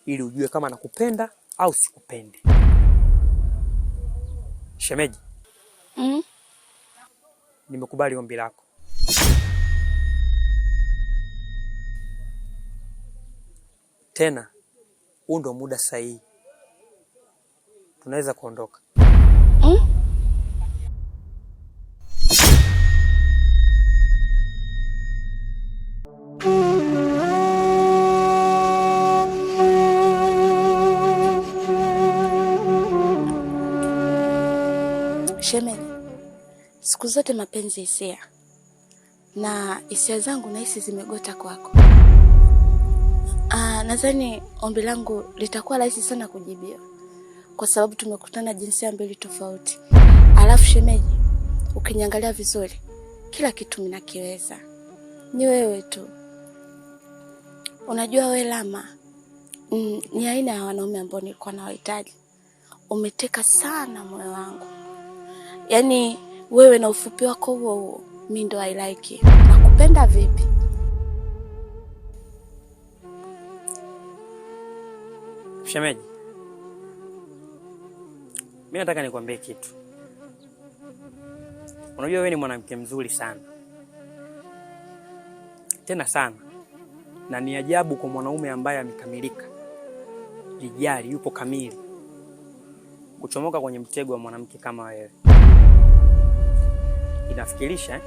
ili ujue kama nakupenda au sikupendi. Shemeji, Nimekubali ombi lako. Tena huu ndo muda sahihi, tunaweza kuondoka. Shemeji, siku zote mapenzi hisia, na hisia zangu nahisi zimegota kwako. Nadhani ombi langu litakuwa rahisi sana kujibiwa kwa sababu tumekutana jinsia mbili tofauti. Alafu shemeji, ukiniangalia vizuri, kila kitu ninakiweza, ni wewe tu. Unajua we Lama, ni aina ya wanaume ambao nilikuwa nawahitaji. Umeteka sana moyo wangu, yaani wewe na ufupi wako huo huo, mi ndo I like you. Nakupenda vipi? Shemeji, mi nataka nikwambie kitu. Unajua wewe ni mwanamke mzuri sana, tena sana, na ni ajabu kwa mwanaume ambaye amekamilika, lijali, yupo kamili, kuchomoka kwenye mtego wa mwanamke kama wewe. Inafikirisha eh?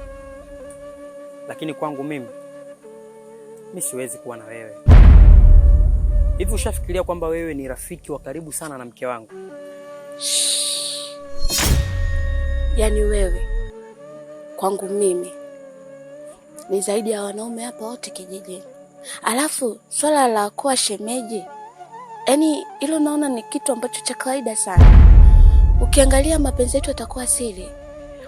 Lakini kwangu mimi, mi siwezi kuwa na wewe. Hivi ushafikiria kwamba wewe ni rafiki wa karibu sana na mke wangu? Yaani wewe kwangu mimi ni zaidi ya wanaume hapa wote kijijini. Alafu swala la kuwa shemeji, yaani hilo naona ni kitu ambacho cha kawaida sana. Ukiangalia mapenzi yetu yatakuwa siri.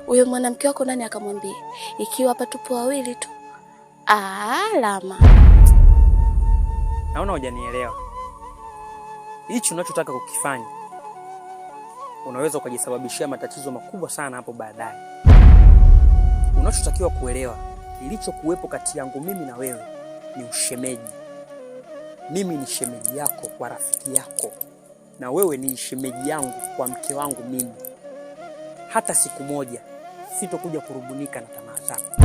Huyo mwanamke wako nani akamwambia? Ikiwa hapa tupo wawili tu. Lama. Naona hujanielewa. Hichi unachotaka kukifanya unaweza ukajisababishia matatizo makubwa sana hapo baadaye. Unachotakiwa kuelewa, kilichokuwepo kati yangu mimi na wewe ni ushemeji. Mimi ni shemeji yako kwa rafiki yako, na wewe ni shemeji yangu kwa mke wangu mimi. Hata siku moja sitokuja kurubunika na tamaa zako.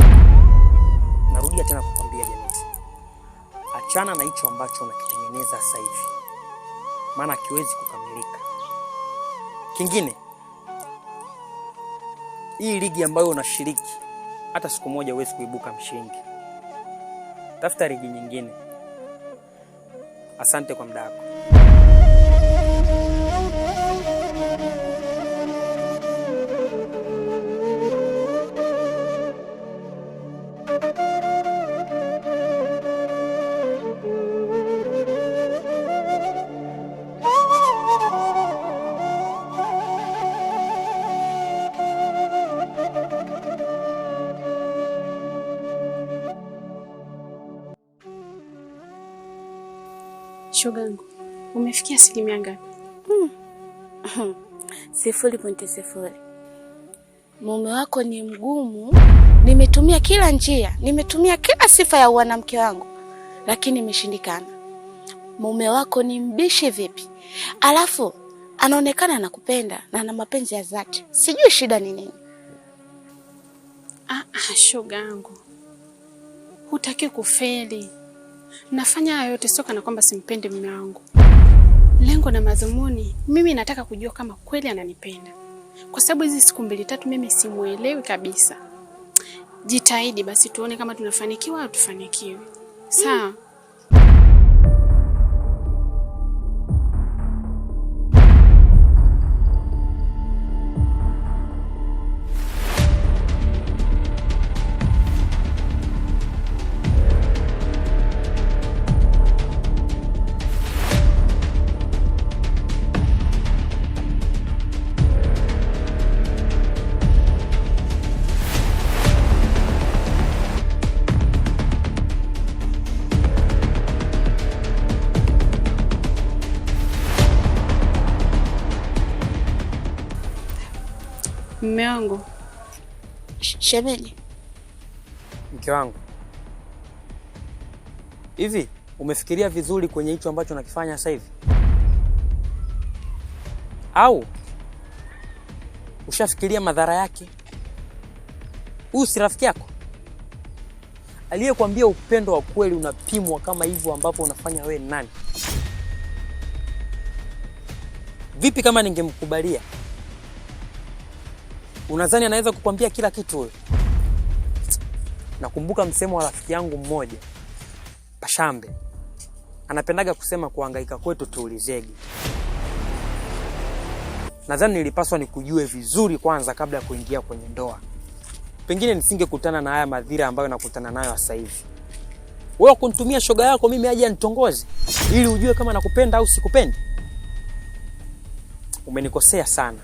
Narudia tena kukwambia Janeti, achana na hicho ambacho unakitengeneza sasa hivi, maana hakiwezi kukamilika. Kingine, hii ligi ambayo unashiriki, hata siku moja huwezi kuibuka mshindi. Tafuta ligi nyingine. Asante kwa muda wako. Shogangu, umefikia asilimia ngapi? 0.0. Mume wako ni mgumu. Nimetumia kila njia, nimetumia kila sifa ya mwanamke wangu, lakini imeshindikana. Mume wako ni mbishi vipi? Alafu anaonekana anakupenda na ana mapenzi ya dhati. Sijui shida ni nini. Shogangu, hutaki kufeli. Nafanya haya yote sio kana kwamba simpendi mume wangu. Lengo na madhumuni, mimi nataka kujua kama kweli ananipenda, kwa sababu hizi siku mbili tatu mimi simuelewi kabisa. Jitahidi basi tuone kama tunafanikiwa au tufanikiwe. Sawa? Mume wangu. Shemeji. Mke wangu. Hivi Umefikiria vizuri kwenye hicho ambacho unakifanya sasa hivi? Au ushafikiria madhara yake? Huyu si rafiki yako aliyekwambia upendo wa kweli unapimwa kama hivyo ambapo unafanya wewe ni nani? Vipi kama ningemkubalia? Unadhani anaweza kukwambia kila kitu huyo? Nakumbuka msemo wa rafiki yangu mmoja Pashambe, anapendaga kusema kuhangaika kwetu tuulizege. Nadhani nilipaswa nikujue vizuri kwanza kabla ya kuingia kwenye ndoa. Pengine nisingekutana na haya madhira ambayo nakutana nayo sasa hivi. Wewe kunitumia shoga yako mimi aje anitongoze ili ujue kama nakupenda au sikupendi? Umenikosea sana,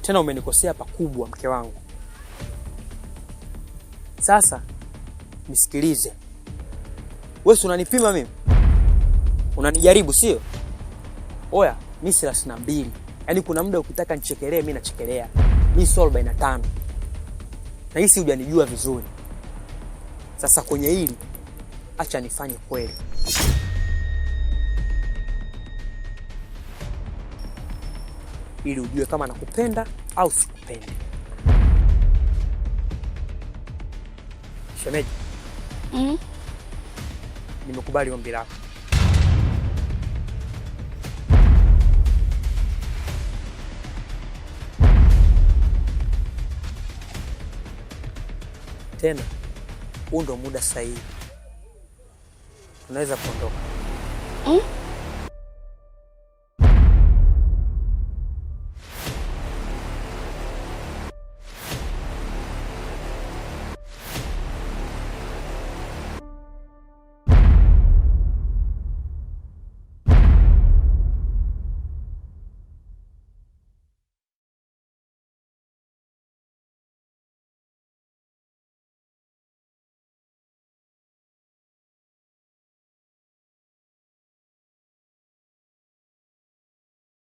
tena umenikosea pakubwa, mke wangu. Sasa nisikilize, wewe si unanipima mimi, unanijaribu sio? Oya, mi 32, yaani kuna muda ukitaka nichekelee mi nachekelea. Mi sio 45, nahisi hujanijua vizuri. Sasa kwenye hili acha nifanye kweli. Ili ujue kama nakupenda au sikupendi. Shemeji, nimekubali ombi lako. Tena huu ndo muda sahihi, tunaweza kuondoka.